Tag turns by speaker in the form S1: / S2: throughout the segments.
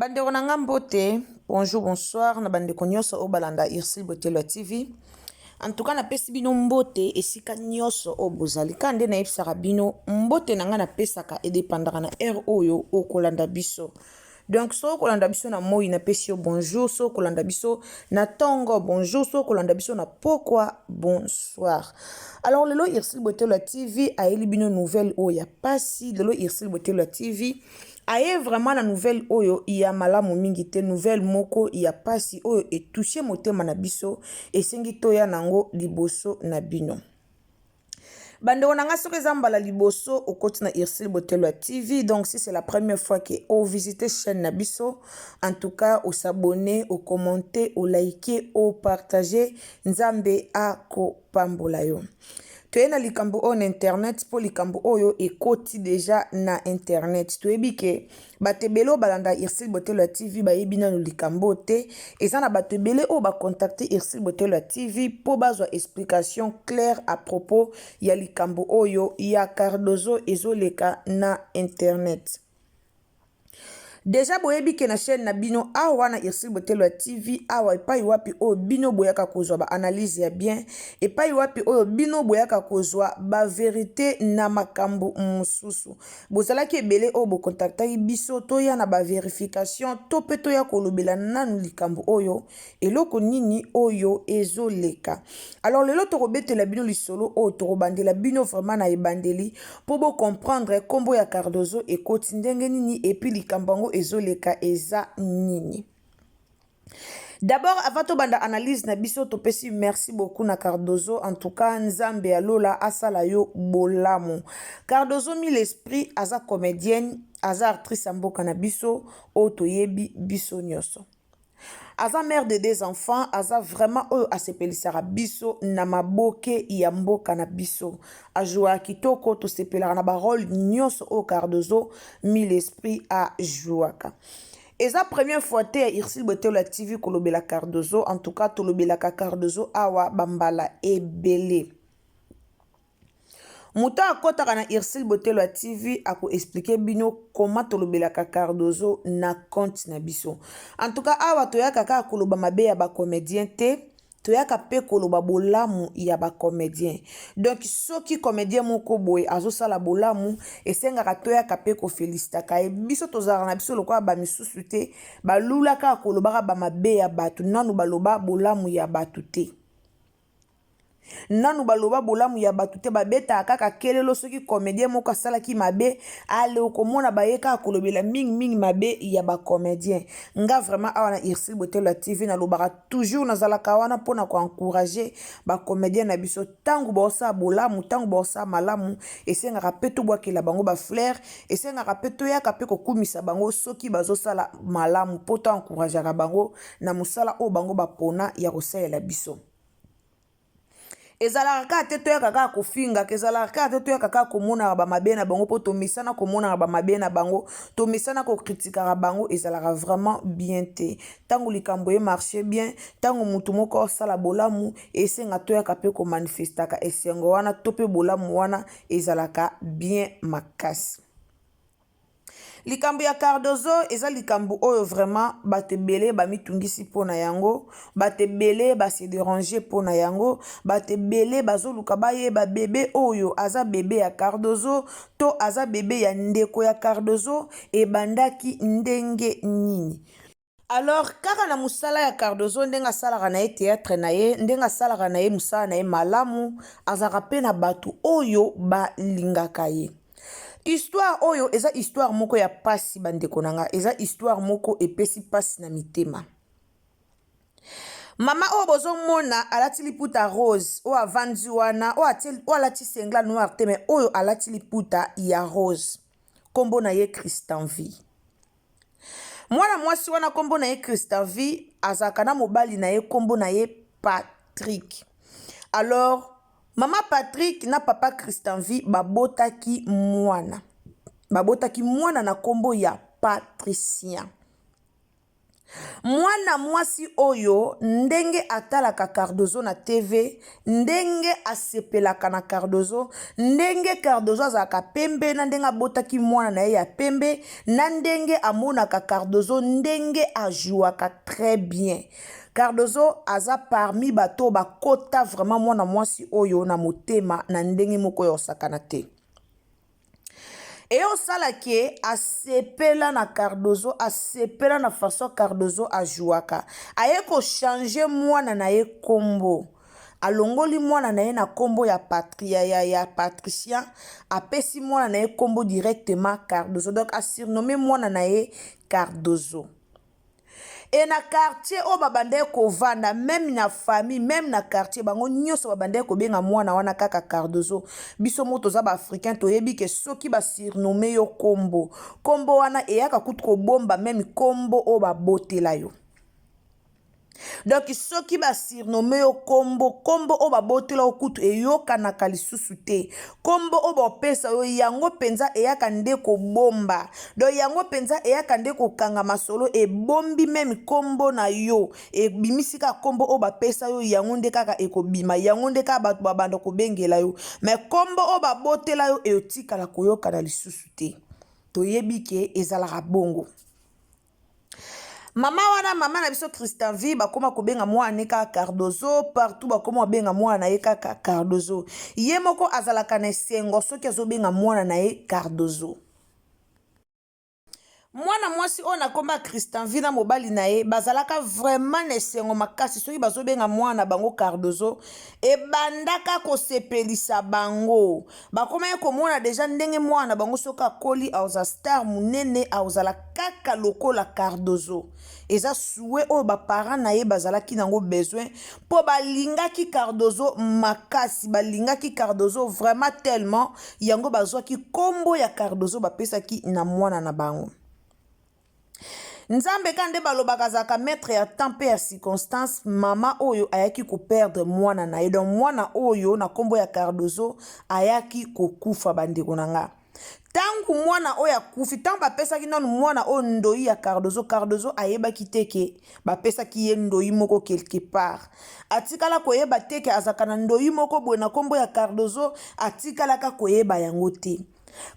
S1: Bandeko na nga mbote, bonjour bonsoir na bandeko nyonso oyo balanda Ursule Botelwa TV. En tout cas napesi bino mbote esika nyonso oyo bozali. Kaka nde nayebisaka bino mbote na nga napesaka edepandaka na heure oyo okolanda biso. Donc soki okolanda biso na moi napesi yo bonjour, soki okolanda biso na tongo bonjour, soki okolanda biso na pokwa bonsoir. Alors lelo Ursule Botelwa TV ayeli bino nouvelle oyo ya pasi. Lelo Ursule Botelwa TV aye vraiment na nouvelle oyo ya malamu mingi te, nouvelle moko ya pasi oyo etouche motema na biso, esengi toya nango liboso na bino. Bandeko na nga, soki eza mbala liboso okoti na Ursule Botelwa TV, donc si c'est la première fois que ovisite chaîne na biso, en tout cas osabonner, okommente, olike, opartage, Nzambe akopambola yo. Toye na likambo oyo na internet mpo likambo oyo ekoti deja na internet. Toyebi ke bato ebele oyo balanda Ursule Botelwa TV bayebi nano likambo te. Eza na bato ebele oyo bacontacte Ursule Botelwa TV mpo bazwa explication claire à propos ya likambo oyo ya Cardozo ezoleka na internet. Deja boyebi ke na chaîne na bino awa na Ursule Botelwa TV, awa epai wapi oyo bino boyaka kozwa ba analyse ya bien, epai wapi oyo bino boyaka kozwa ba verite na makambo mosusu. Bozalaki ebele oyo bokontaktaki biso toya na ba verification to pe toya kolobela nanu likambo oyo, eloko nini oyo ezoleka. Alors lelo tokobetela bino lisolo oyo, tokobandela bino vraiment na ebandeli po bo comprendre kombo ya Cardozo ekoti ndenge nini et puis likambo yango ezoleka eza nini. D'abord avant tobanda analyse na biso, topesi merci beaucoup na Cardozo. En tout cas Nzambe ya lola asala yo bolamu. Cardozo mille esprit aza comédienne, aza actrice ya mboka na biso oyo toyebi biso nyonso. Aza mère de deux enfants, aza vraiment oyo asepelisaka biso na maboke ya mboka na biso. Ajouaka kitoko, tosepelaka na ba rôle nyonso oyo Cardozo mille esprit ajouaka. Eza première fois te ya Ursule Botelwa TV kolobela Cardozo. En tout cas tolobelaka Cardozo awa bambala ebele. Moto akotaka na Ursule Botelwa TV ako expliquer bino comment tolobelaka Cardozo na compte na biso. En tout cas awa toyaka kaka koloba mabe ya ba comédien te, toyaka pe koloba bolamu ya ba comédien. Donc soki comédien moko boye azosala bolamu, esengaka toyaka pe kofelisitaka ye. Biso tozalaka na biso lokola ba misusu te, balulaka kolobaka ba mabe ya bato, nanu baloba bolamu ya bato te. Nanu baloba bolamu ya bato te, babetaka kaka kelelo soki comédien moko asalaki mabe, ale okomona baye kaka kolobela mingi mingi mabe ya ba comédien. Nga vraiment awa na Ursule Botelwa TV nalobaka toujours, nazalaka wana mpona koencourager ba comédien na biso. Ntango baosala bolamu, ntango baosala malamu, esengaka pe tobwakela bango ba fleur, esengaka pe toyaka pe kokumisa bango soki bazosala malamu, mpo to encourageaka bango na mosala oyo bango bapona ya kosalela biso. Ezalaka kaka te toyaka kaka kofingaka, ezalaka kaka te toyaka kaka komonaka bamabe na bango, mpo tomesana komonaka bamabe na bango, tomesana kokritikaka bango, ezalaka vraiment bien te. Ntango likambo emarche bien, ntango motu moko asala bolamu, esenga toyaka mpe komanifestaka esengo wana to mpe bolamu wana, ezalaka bien makasi. Likambo ya Cardozo eza likambo oyo vraiment bato ebele bamitungisi mpo na yango, bato ebele ba se deranger mpo na yango, bato ebele bazoluka bayeba bebe oyo aza bebe ya Cardozo to aza bebe ya ndeko ya Cardozo, ebandaki ndenge nini? Alors kaka na mosala ya Cardozo, ndenge asalaka na ye théâtre na ye, ndenge asalaka na ye mosala na ye malamu, azalaka mpe na bato oyo balingaka ye. Histoire oyo eza histoire moko ya pasi, bandeko na nga, eza histoire moko epesi pasi na mitema. Mama oyo bozomona alati liputa rose, oyo avandi wana, oyo alati singlet noir te, mais oyo alati liputa ya rose, kombo na ye Christenvie. Mwana mwasi wana kombo na ye Christenvie, azalaka na mobali na ye kombo na ye Patrick. Alors mama Patrick na papa Christenvie babotaki mwana, babotaki mwana na kombo ya Patricien. Mwana mwasi oyo ndenge atalaka Cardozo na TV, ndenge asepelaka na Cardozo, ndenge Cardozo azalaka pembe na ndenge abotaki mwana na ye ya pembe, na ndenge amonaka Cardozo ndenge ajouaka très bien. Cardozo aza parmi bato oyo bakota vraiment mwana mwasi oyo na motema na ndenge moko ya kosakana te. Eyosala ke asepela na Cardozo, asepela na façon Cardozo ajouaka. Aye ko changer mwana na ye kombo. Alongoli mwana na ye na kombo ya, Patri, ya, ya, ya Patricia, apesi mwana na ye kombo directement Cardozo. Donc a surnomme mwana na ye Cardozo. Et na quartier oyo babandaki kovanda meme na famille meme na quartier bango nyonso babandaki kobenga mwana wana kaka Cardozo. Biso moko toza ba africain toyebi ke soki ba surnomme yo kombo, kombo wana eyaka kutu kobomba meme kombo oyo babotela yo. Donc soki ba surnomme yo kombo, kombo oyo babotela yo kutu eyokanaka lisusu te. Kombo oyo bapesa yo yango mpenza eyaka nde kobomba. Donc yango mpenza eyaka nde kokanga masolo, ebombi meme kombo na yo, ebimisi kaka kombo oyo bapesa yo, yango nde kaka ekobima, yango nde kaka bato babanda kobengela yo. Mais kombo oyo babotela yo etikala koyokana lisusu te. Toyebi ke ezalaka bongo. Mama wana mama na biso Christian vie bakoma kobenga mwana ne kaka Cardozo partout bakoma kobenga mwana na ye kaka Cardozo. Ye moko azalaka na esengo soki azobenga mwana na ye Cardozo. Mwana mwasi oyo na komba Christian vie na mobali na ye bazalaka vraiment na esengo makasi soki bazobenga mwana na bango Cardozo, ebandaka kosepelisa bango. Bakomaki komona deja ndenge mwana na bango soki akoli akozala star munene, akozala kaka lokola Cardozo. Eza souhait oyo ba parents na ye bazalaki nango besoin po balingaki Cardozo makasi, balingaki Cardozo vraiment tellement yango bazwaki kombo ya Cardozo bapesaki na mwana na bango. Nzambe kaka nde balobaka azalaka maitre ya temps pe ya circonstance. Mama oyo ayaki ko perdre mwana na ye, donc mwana oyo na kombo ya Cardozo ayaki kokufa. Bandeko na nga, ntango mwana oyo akufi, ntango bapesaki nanu mwana oyo ndoi ya Cardozo, Cardozo ayebaki te ke bapesaki ye ndoi moko quelque part. Atikala koyeba te ke azalaka na ndoi moko boye na kombo ya Cardozo, atikalaka koyeba yango te.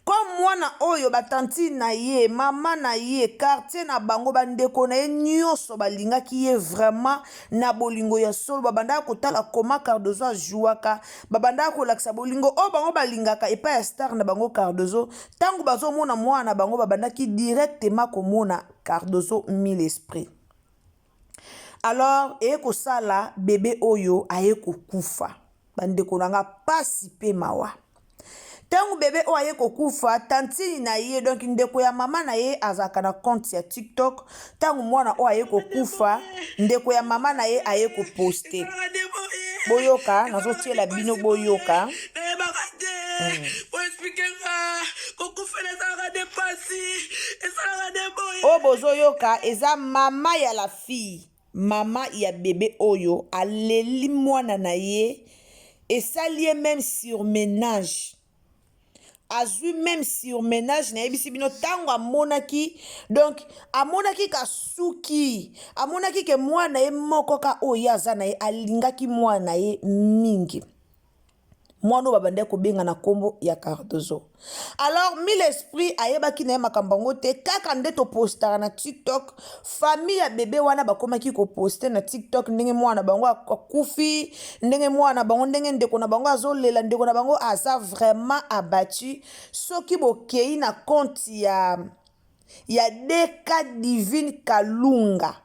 S1: Comme mwana oyo ba tantine na ye, mama na ye, quartier na bango, ba ndeko na ye nyonso balingaki ye vraiment na bolingo ya solo. Babandaka kotala comment Cardozo ajouaka, babandaka kolakisa bolingo oyo bango balingaka epai ya star na bango Cardozo. Ntango bazomona mwana na bango, babandaki directement komona Cardozo mille esprit. Alors eye kosala bebe oyo aye kokufa. Bandeko na nga, pasi pe mawa. Ntango bebe oyo aye kokufa, tantine na ye, donc ndeko ya mama na ye azalaka na compte ya TikTok. Ntango mwana oyo aye kokufa, ndeko ya mama na ye aye koposte. Boyoka, nazotiela bino boyoka.
S2: Nayebaka te boexplike nga kokufela esalaka nde pasi, esalaka nde boye.
S1: Oyo bozoyoka eza mama ya la fille, mama ya bebe oyo aleli mwana na ye, esali ye meme surmenage, azwi meme surmenage. Nayebisi bino, ntango amonaki, donc amonaki kasuki, amonaki ke mwana ye moko ka oyo ye aza na ye, alingaki mwana na ye mingi, mwana oyo babandaki kobenga na nkombo ya Cardozo. Alors mille esprit ayebaki na ye makambo yango te. Kaka nde topostaka na TikTok, famille ya bebe wana bakomaki koposte na TikTok ndenge mwana na bango akufi, ndenge mwana na bango, ndenge ndeko na bango azolela, ndeko na bango aza vraiment abattu. Soki bokei na compte ya DK Divine Kalunga,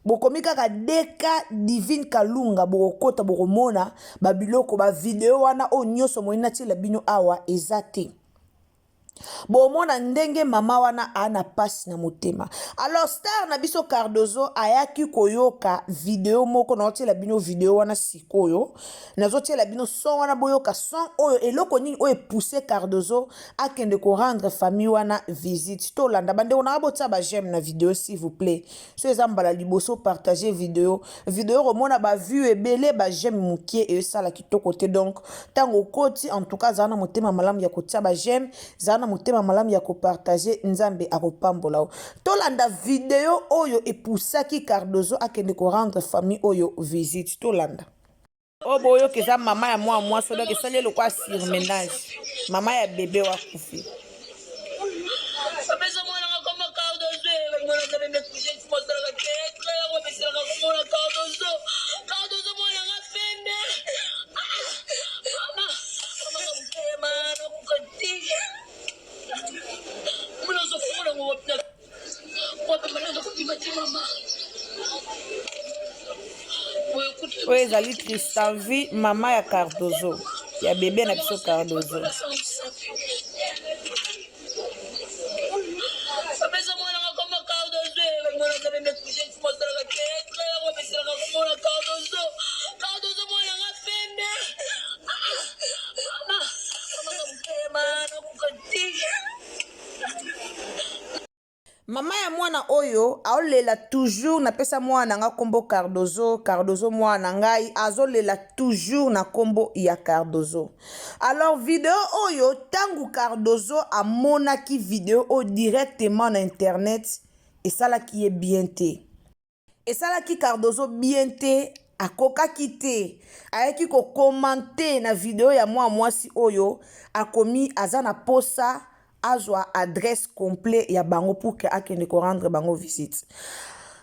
S1: bokomi kaka DK Divine Kalunga, bokokota bokomona babiloko bavideo wana oyo nyonso moyi natiela bino awa eza te. Bomona ndenge mama wana ana pasi na motema. Alors star na biso Cardozo ayaki koyoka video moko, naotiela bino video wana sikoyo, nazotiela bino son wana, boyoka son oyo, eloko nini oyo epousse Cardozo akende korendre famille wana visite. Tolanda bandeko nanga, botia ba j'aime na video s'il vous plaît. So eza mbala liboso, partage video. Video komona ba vue ebele, ba j'aime mokie, esala kitoko te. Donc ntango okoti, en tout cas zala na motema malamu ya kotia ba j'aime, zala na motema malamu ya kopartage, Nzambe akopambola yo. Tolanda video oyo epusaki Cardozo akende korendre famille oyo visite. Tolanda. Oyo boyoka eza mama ya mwa mwasi oyo, donc esali ye lokola surmenage, mama ya bebe oyo akufi.
S2: Apesa mwana nga kombo Cardozo, mwana nga bebe cousin mosalaka théâtre yango apeselaka kombo na Cardozo. Cardozo mwana nga pembe. Mama, mama nga motema nakoka te. Mwana ozofungola ngo wapi na wapi mana nakobima te mama.
S1: Oyo ezali Tristan V, mama ya Cardozo, ya bebe na biso Cardozo.
S2: Apesa mwana nga kombo Cardozo, mwana nga bebe cousin mosalaka théâtre yango apeselaka kombo na Cardozo. Cardozo mwana nga pembe. Mama, mama nga motema nakoka te.
S1: Mama ya mwana oyo aolela toujours, napesa mwana na nga kombo Cardozo, Cardozo mwana na ngai, azolela toujours na kombo ya Cardozo. Alors video oyo, ntango Cardozo amonaki video oyo directement na internet, esalaki ye bien te. Esalaki Cardozo bien te, akokaki te. Ayaki kokomante na video ya mwa mwasi oyo, akomi aza na posa azwa adresse complet ya bango pour que akende korendre bango visite.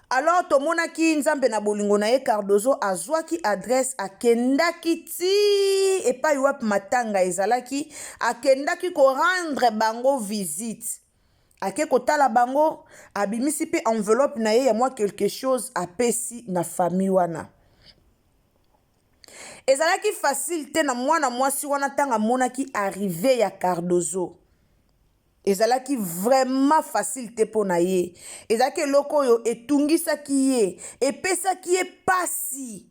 S1: Alors tomonaki Nzambe na bolingo na ye, Cardozo azwaki adresse, akendaki ti epai wapi matanga ezalaki, akendaki korendre bango visite. Ake kotala bango, abimisi mpe enveloppe na ye ya mwa quelque chose, apesi na famille wana. Ezalaki facile te na mwana mwasi wana ntango amonaki arrivée ya Cardozo. Ezalaki vraiment facile te mpo na ye. Ezalaki eloko oyo etungisaki ye, epesaki ye pasi.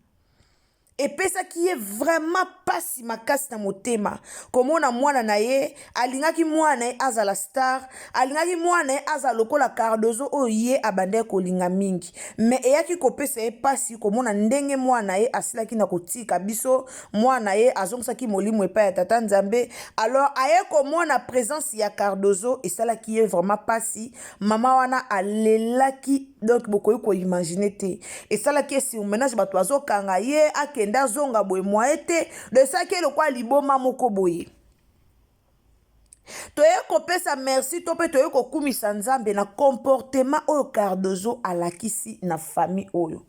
S1: Epesaki ye vraiment pasi makasi na motema komona mwana na ye. Alingaki mwana na ye azala star, alingaki mwana na ye azala lokola Cardozo oyo ye abandaki kolinga mingi. Mais eyaki kopesa ye pasi komona ndenge mwana na ye asilaki na kotika biso, mwana na ye azongisaki molimo epai ya Tata Nzambe. Alors aye komona présence ya Cardozo, esalaki ye vraiment pasi. Mama wana alelaki, donc bokoki koimagine te. Esalaki ye surmenage, bato bazokanga ye, akende azonga boye moye te. Donc esalaki ye lokola liboma moko boye. Toye kopesa merci to mpe toye kokumisa Nzambe na comportement oyo Cardozo alakisi na famille oyo.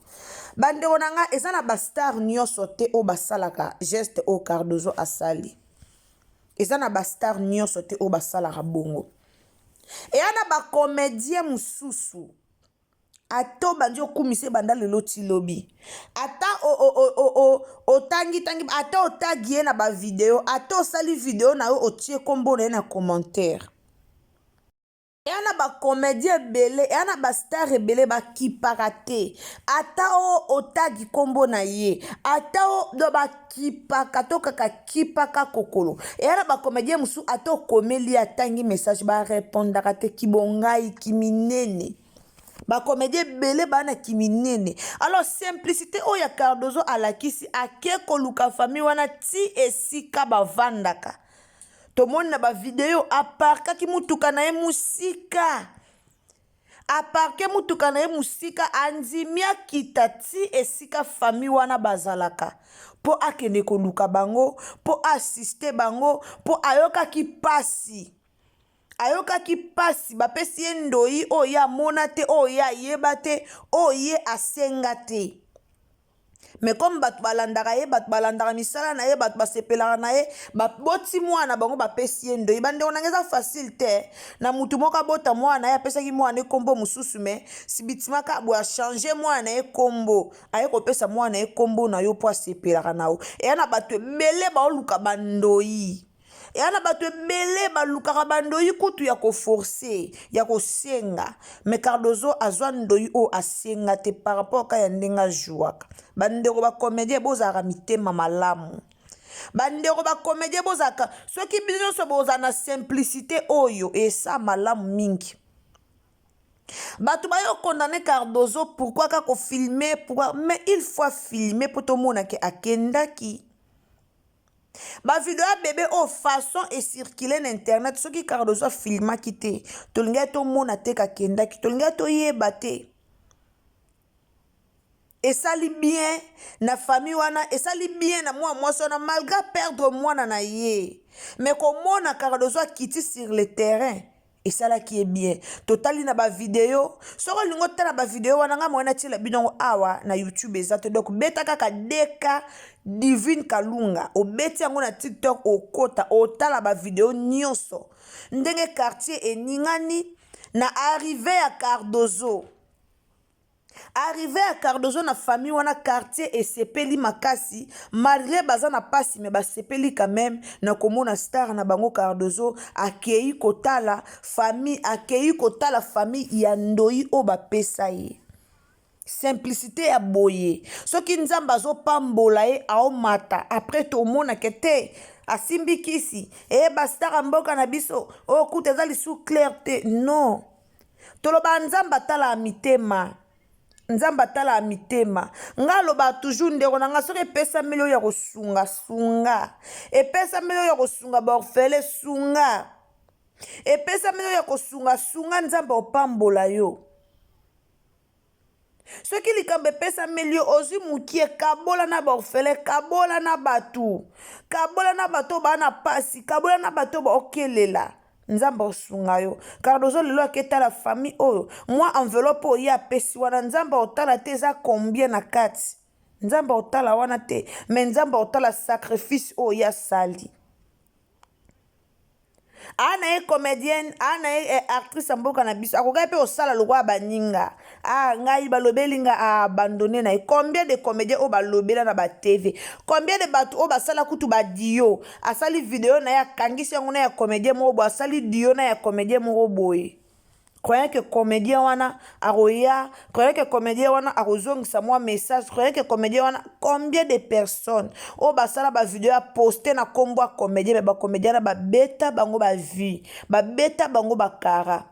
S1: Bandeko na nga, eza na bastar nyonso te oyo basalaka geste oyo Cardozo asali. Eza na bastar nyonso te oyo basalaka bongo. Eya na bacomédien mosusu, ata obandi okumisa ebanda lelo ti lobi, ata otangitangi, ata otagi ye na bavideo, ata osali video na yo otie nkombo na ye na commentaire. Eya na bacomédien ebele, eya na bastar ebele bakipaka te. Ata o otagi nkombo na ye, ata o do bakipaka to kaka kipaka kokolo. Eya na bacomédien mosusu, ata okomeli ye atangi message, barepondaka te. Kibongai kiminene, bacomédien ebele baa na kiminene. Alors simplicité oyo ya Cardozo alakisi, ake koluka famille wana ti esika bavandaka. Tomoni na bavideo aparkaki mutuka na ye mosika, aparke mutuka na ye mosika, andimi akita ti esika famille wana bazalaka mpo akende koluka bango, mpo asiste bango, mpo ayokaki pasi. Ayokaki pasi, bapesi ye ndoi oyo ye amona te, oyo ye ayeba te, oyo ye asenga te. Mais comme bato balandaka ye, bato balandaka misala na ye, bato basepelaka na ye, baboti mwana bango bapesi ye ndoi. Bandeko na ngai, eza facile te na mutu moko abota mwana ye, apesaki mwana ye nkombo mosusu, mais sibitimaka boye achange mwana na ye nkombo, aye kopesa mwana na ye nkombo na yo mpo asepelaka na yo. Eya na bato ebele baoluka bandoi. Eya na bato ebele balukaka bandoi kutu ya koforce, ya kosenga. Mais Cardozo azwa ndoi oyo asenga te par rapport ka ya ndenge azwaka. Bandeko bacomédien, bozalaka mitema malamu. Bandeko bacomédien, bozalaka, soki bino nyonso bozala na simplicité oyo, esa malamu mingi. Bato bayo condamné Cardozo pourquoi kaka kofilme, pourquoi? Mais il faut filmer mpo tomona ke akendaki. Ba video ya bebe oyo façon e circuler na internet soki Cardozo afilmaki te tolingaki tomona te kakendaki tolingaki toyeba te. Esali bien na famille wana esali bien na mwana mwasi wana malgré perdre mwana na ye mais komona Cardozo akiti sur le terrain esalaki ye bien. Totali na ba video soki olingi otala ba video wana ngai moyen natiela bino yango awa na YouTube eza te donc beta kaka DK Divine Kalunga obeti yango na TikTok okota otala ba video nyonso ndenge quartier eningani na arrivée ya Cardozo. Arrivee ya Cardozo na famille wana quartier esepeli makasi malgre baza na pasi mais basepeli quand meme na komona star na bango Cardozo akeyi kotala famille akeyi kotala famille ya ndoyi oyo bapesa ye simplicite ya boye soki nzambe azopambola ye aomata après tomonake te asimbi kisi eye ba star ya mboka na biso oyo kuta eza lisusu claire te non Tolobaka nzambe atalaka mitema nzambe atalaka mitema nga alobaka toujours ndeko na nga soki epesameli oyo ya kosunga sunga epesameli oyo ya kosunga baorfele sunga epesameli oyo ya kosunga sunga nzambe opambola yo Soki likambo epesameli yo, ozwi mokie, kabola na baorphelin, kabola na bato, kabola na bato oyo baa na pasi, kabola na bato oyo baokelela. Nzambe akosunga yo. Cardozo lelo aketala famille oyo, mwa enveloppe oyo ye apesi wana, Nzambe akotala te eza combien na kati. Nzambe akotala wana te, mais Nzambe akotala sacrifice oyo ye asali. Aa na ye comedienne, aa na ye eh, actrice ya mboka na biso, akokaki mpe kosala lokola baninga. Ah, ngai balobeli nga a abandonne na ye. Combien de comediens oyo balobela na ba TV? Combien de bato oyo basala kutu ba duo? Asali video na ye akangisi yango na ya comedien moko boye, asali duo na ya comedien moko boye. Croyant que comedien wana akoya, croyant que comedien wana akozongisa mwa message, croyant que comedien wana combien de personnes oyo basala ba video ya poste na kombo ya comedien mais ba comedien na babeta bango ba vie, babeta bango ba kara.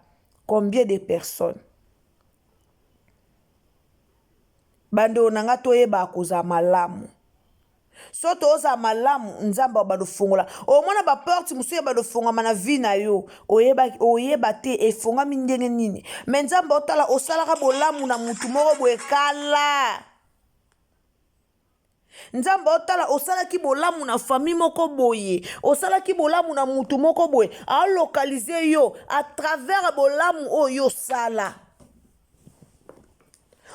S1: Combien de personnes? Bandeko na nga toyeba kozala malamu. So tozala malamu nzambe abanda ofongola omona ba porte mosusu ya banda ofongama na vie na yo oyeba, oyeba te efongami ndenge nini me nzambe otala osalaka bolamu na mutu moko boye kala nzambe otala osalaki bolamu na famille moko boye osalaki bolamu na mutu moko boye alokalize yo a travers bolamu oyo osala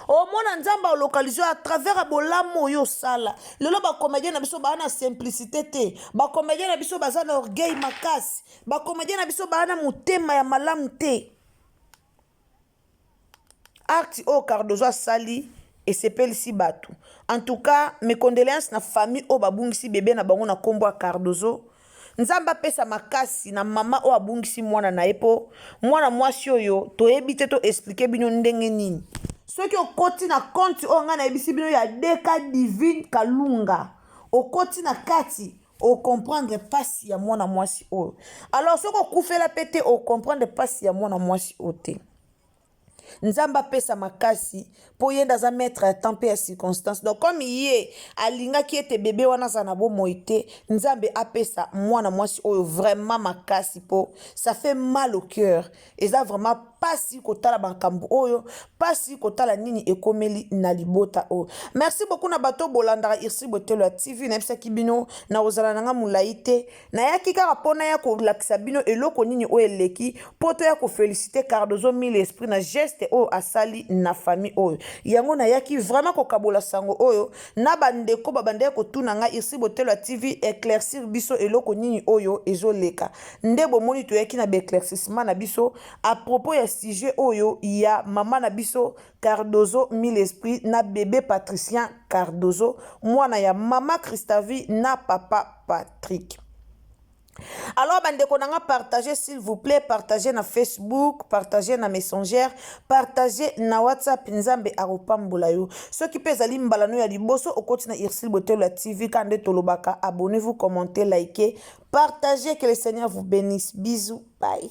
S1: Omona nzambe a localise yo à travers ya bolamu oyo osala. Lelo ba comedien na biso baa na simplicité te. Ba comedien na biso baza na orgueil makasi. Ba comedien na biso baa na motema ya malamu te. Acte oyo Cardozo asali esepelisi bato. En tout cas, mes condoléances na famille oyo babungisi bebe na bango na kombo ya Cardozo. Nzambe apesa makasi na mama oyo abungisi mwana na ye po mwana mwasi oyo toyebi te to expliquer bino ndenge nini. Soki okoti na compte oyo ngai nayebisi bino ya DK Divine Kalunga, okoti na kati o comprendre pasi ya mwana mwasi oyo. Alors soki okufela pe te o comprendre pasi ya mwana mwasi oyo te. Nzambe apesa makasi mpo ye nde aza maître ya temps mpe ya circonstance. Donc comme ye alingaki ete bebe wana azala na bomoi te, Nzambe apesa mwana mwasi oyo vraiment makasi mpo ça fait mal au cœur. Eza vraiment pasi kotala makambo oyo, pasi kotala nini ekomeli na libota oyo. Merci beaucoup na bato bolandaka Ursule Botelo ya TV. Nayebisaki bino nakozala na nga molai te. Nayaki kaka po naya kolakisa bino eloko nini oyo eleki po toya ko feliciter Cardozo mille esprit na geste oyo asali na famille oyo. Yango nayaki vraiment kokabola sango oyo na ba ndeko babandaki kotuna ngai Ursule Botelwa TV eclaircir biso eloko nini oyo ezo leka. Nde bomoni toyaki na ba eclaircissement na biso à propos ya sujet oyo ya mama na biso Cardozo mille esprit na bebe Patricien Cardozo mwana ya mama Christavie na papa Patrick. Alors bandeko na nga partagez s'il vous plaît, partagez na Facebook, partagez na Messenger, partagez na WhatsApp Nzambe akopambola yo. Soki pe ezali mbala no ya liboso okoti na Ursule Botelo ya TV ka nde tolobaka abonnez-vous, commentez, likez, partagez que le Seigneur vous bénisse. Bisous, bye.